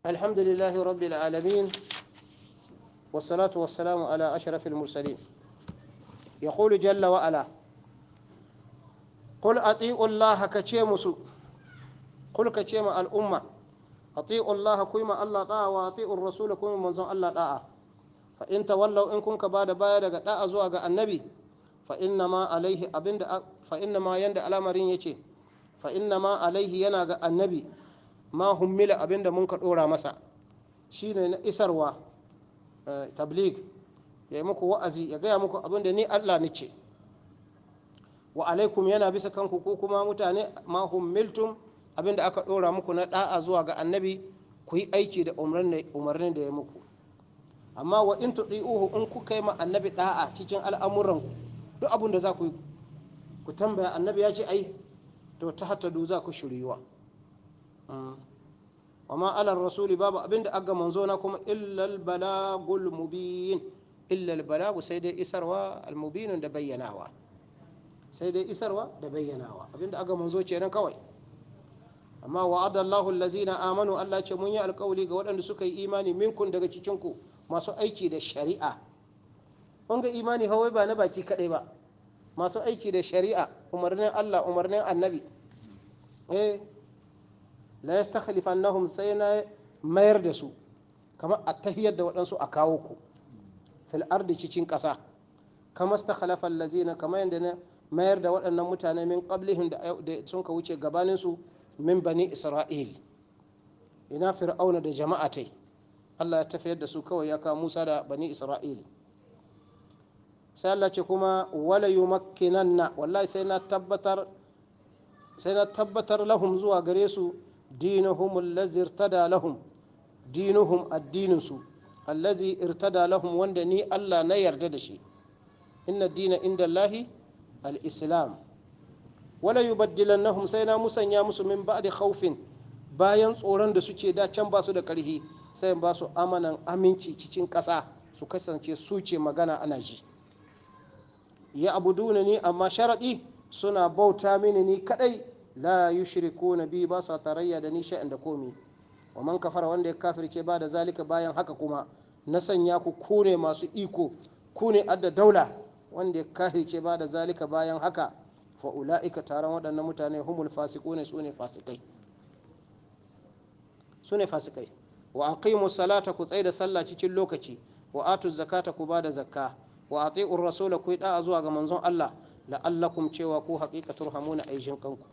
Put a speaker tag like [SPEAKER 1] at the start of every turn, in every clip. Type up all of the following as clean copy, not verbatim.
[SPEAKER 1] الحمد لله رب العالمين، والصلاة والسلام على أشرف المرسلين. يقول جل وعلا: قل أطيعوا الله كتشيمس، قل كتشيم الأمة أطيعوا الله كيما الله طاعة، وأطيعوا الرسول كيما منزون الله طاعة. فإن تولوا إن كنك بعد بايا daga zuwa ga annabi، فإنما عليه abinda فإنما yanda al'amarin yake، فإنما عليه yana ga annabi ma hummila abinda mun ka dora masa, shine na isarwa, tabligh, ya yi muku wa'azi, ya gaya muku abinda ni Allah nace. Wa alaikum yana bisa kanku ko kuma mutane ma hummiltum abinda aka dora muku na da'a zuwa ga annabi, ku yi aiki da umarnin da ya muku. Amma wa in tudi'uhu, in kuka yi ma annabi da'a cikin al'amuranku, duk abin da za ku yi ku tambaya annabi ya ce ai, to ta hatadu za ku shiryuwa. Wa ma ala rasuli babu abinda aga manzo na kuma illa al balagul mubin, illa al balagu sai dai isarwa, al mubinun da bayyanawa, sai dai isarwa da bayyanawa, abinda aga manzo kenan kawai. Amma wa'ada Allahu allazina amanu, Allah ce mun yi alƙawli ga waɗanda suka yi imani minkun daga cikin ku, masu aiki da shari'a. Kun ga imani hawai ba na baki kadai ba, masu aiki da shari'a, umarnin Allah, umarnin annabi. La yastakhlifannahum, sai na mayar da su kamar a tahiyar da waɗansu a kawo ku fil ardi cikin ƙasa, kama stakhlafa allazina, kamar yadda na mayar da waɗannan mutane min qablihim da sun ka wuce gabanin su, min bani Isra'il. Ina fir'auna da jama'atai, Allah ya tafiyar da su kawai, ya kawo Musa da bani Isra'il. Sai Allah ce kuma wala yumakkinanna, wallahi sai na tabbatar, sai na tabbatar lahum zuwa gare su dinuhum allazi irtada lahum, dinuhum addininsu allazi irtada lahum, wanda ni Allah na yarda da shi. Inna dina inda Allahi al-islam. Wala yubaddilannahum, sai na musanya musu min ba'di khawfin, bayan tsoron da suke da can ba su da karhi, sai ba su amanan aminci cikin ƙasa, su kasance su ce magana ana ji. Ya abuduna ni, amma sharadi suna bauta mini ni kadai, la yushrikuna bi, ba sa tarayya da ni shay'an da komi. Wa man kafara, wanda ya kafirce ba da zalika bayan haka kuma na sanya ku kune masu iko, kune adda daula, wanda ya kafirce ba da zalika bayan haka, fa ulaika taron waɗannan mutane humul fasiquna, sune fasikai, sune fasikai. Wa aqimu salata, ku tsaida sallah cikin lokaci, wa atu zakata, ku bada zakka, wa ati'ur rasula, ku yi da'a zuwa ga manzon Allah, la'allakum cewa ku haqiqatur hamuna aijin kanku.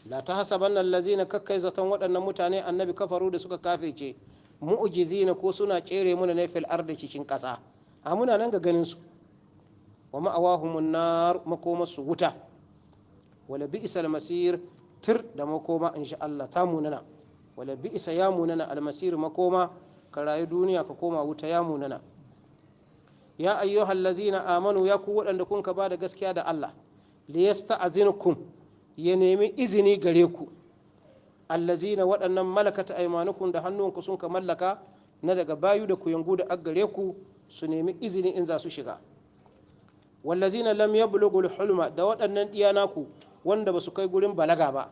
[SPEAKER 1] La tahsabanna allazina, kakkai zaton waɗannan mutane annabi kafaru da suka kafirce, mu'jizina ko suna tsere muna ne fil ardi cikin ƙasa, a muna nan ga ganin su. Wa ma'awahumun nar, makomarsu wuta. Wala bi'sal masir, tir da makoma insha Allah ta munana. Wala bi'sa ya munana almasir makoma, ka rayu duniya ka koma wuta ya munana. Ya ayyuhal ladzina amanu, ya ku waɗanda kun ka bada gaskiya da Allah, liyasta'zinukum, ya nemi izini gare ku, allazina waɗannan malakata aymanukum da hannunku sun ka mallaka na daga bayu da kuyangu da aggare ku, su nemi izini in za su shiga. Wallazina lam yablughu al-hulma, da waɗannan ɗiya naku wanda ba su kai gurin balaga ba,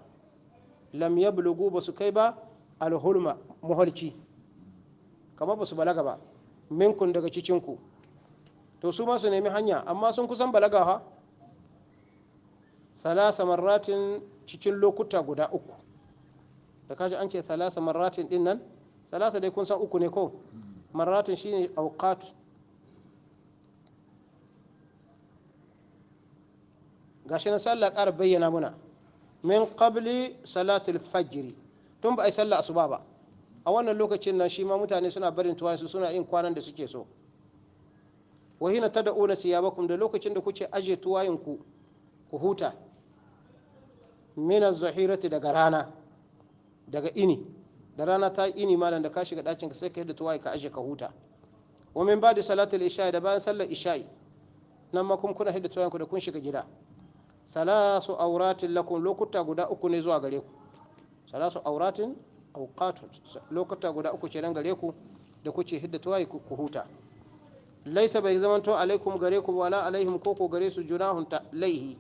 [SPEAKER 1] lam yablughu ba su kai ba al-hulma muhalci, kamar ba su balaga ba, minkun daga cikinku, to su ma su nemi hanya, amma sun kusan balaga ha. Salasa marratin, cikin lokuta guda uku. Da kaji an ce salasa marratin din nan, salasa dai kun san uku ne ko? Marratin shine awqat. Gashi nan sai Allah ƙara bayyana muna min qabli salatul fajr, tun ba ai sallah asuba ba. A wannan lokacin nan shi ma mutane suna barin tuwansu, suna yin kwanan da suke so. Wa hina tad'una siyabakum, da lokacin da kuke aje tuwayinku ku huta, min az-zahirati, daga rana, daga ini, da rana ta ini malam da ka shiga ɗakin ka sai ka yadda tuwaye ka aje ka huta. Wa min ba'di salatul isha'i, da bayan sallar isha'i nan ma kun kuna hidda tuwayenku da kun shiga gida. Salasu auratin lakum, lokuta guda uku ne zuwa gare ku. Salasu auratin awqatun, lokuta guda uku kenan gare ku da kuke hidda tuwaye ku huta. Laisa bai zamanto alaikum gare ku wala alaihim ko ko gare su junahun ta laihi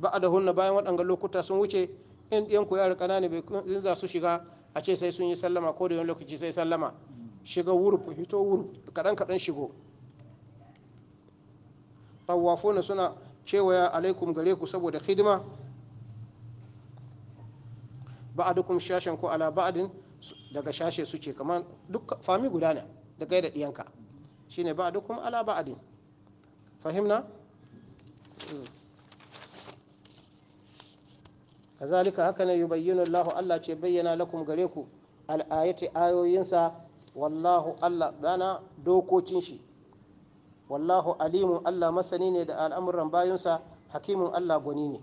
[SPEAKER 1] ba'dahunna, bayan waɗanga lokuta sun wuce, in ɗiyan ku yara ƙanana bai in za su shiga A ce sai sun yi sallama ko da wani lokaci sai sallama. Shiga wurf, fito wurf, kaɗan kaɗan shigo. Tawafuna suna cewaya alaikum gare ku saboda hidima. Ba'adukum shashen ko ala ba'adin daga shashe su ce kamar duk fami guda ne da kai da ɗiyanka, shine ba'adukum ala ba'adin. Fahimna? Kazalika haka ne yubayyinu Allah, Allah ce bayyana lakum gare ku al'ayati ayoyinsa, wallahu Allah bana dokokin shi, wallahu alimun Allah masani ne da al'amuran bayinsa, hakimun Allah gwani ne.